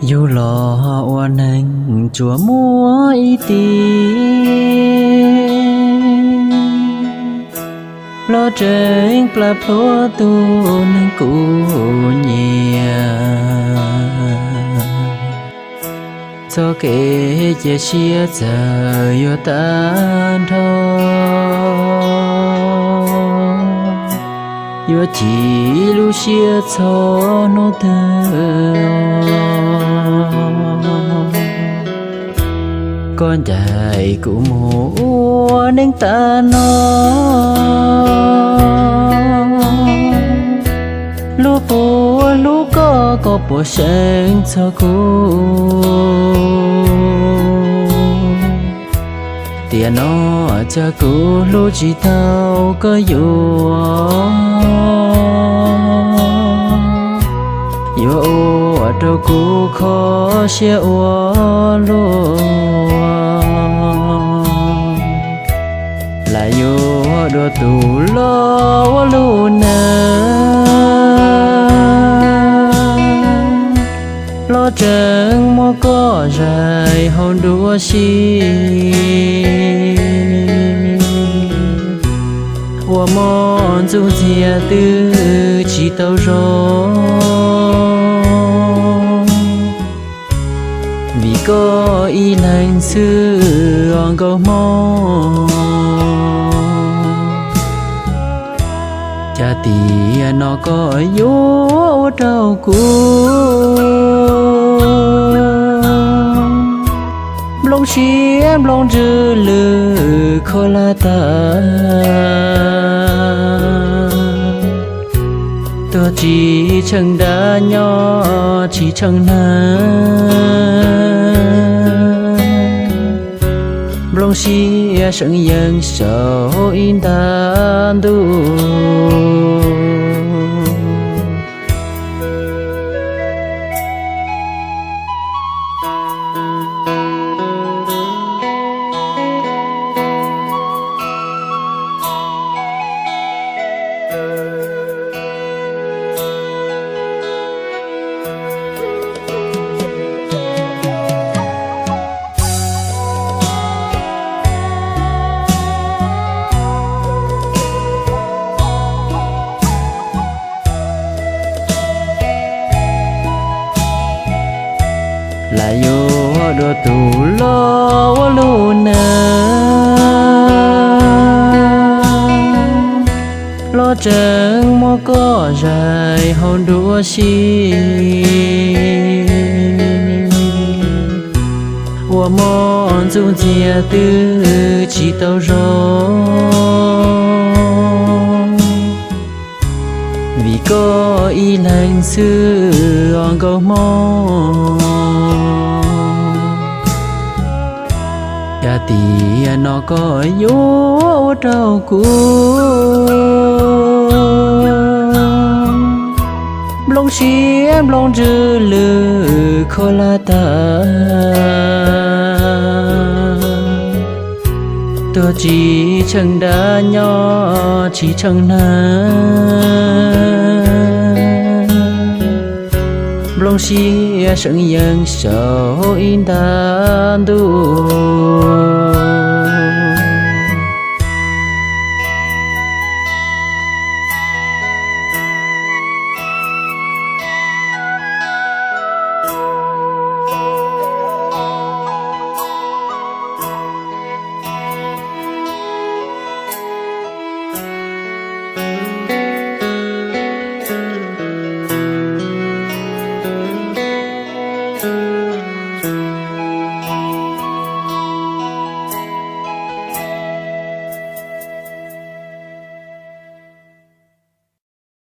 Yug los ua neeg tsuas muaj ib tib, los tseem plam plhuav tus neeg kuv nyiam. Txoj kev cia siab txawm yuav tag nrho, yuav chim lub siab txog hnub twg. Koj ncaim kuv mus ua neej tas no, luag puas hlub koj, koj puas seev txog kuv? Tiam no cas kuv hlub tsis tau koj yuav, yuav ua rau kuv kho siab ua luaj. Lam yuav dua tus los ua lub neej, los tseem muab koj zais hauv nruab siab, ua mob ntxuj ntxiag twb tsis tau zoo. Vim koj ib leeg xwb os nkauj hmoob, cas tiam no koj yuav ua rau kuv nplooj siab nplooj ntsws lwj kho laj tag. Tuag tsis tsheej nrab nyob tsis tsheej neeg, nplooj siab seem yees saum ib nta ntuj. Lam yuav dua tus los ua lub neej, los tseem muab koj zais hauv nruab siab, ua mob ntxuj ntxiag twb tsis tau zoo. Vim koj ib leeg xwb os nkauj hmoob, cas tiam no koj yuav ua rau kuv nplooj siab nplooj ntsws lwj kho laj tag. Tuag tsis tsheej nrab nyob tsis tsheej neeg, nplooj siab seem yees saum ib nta ntuj.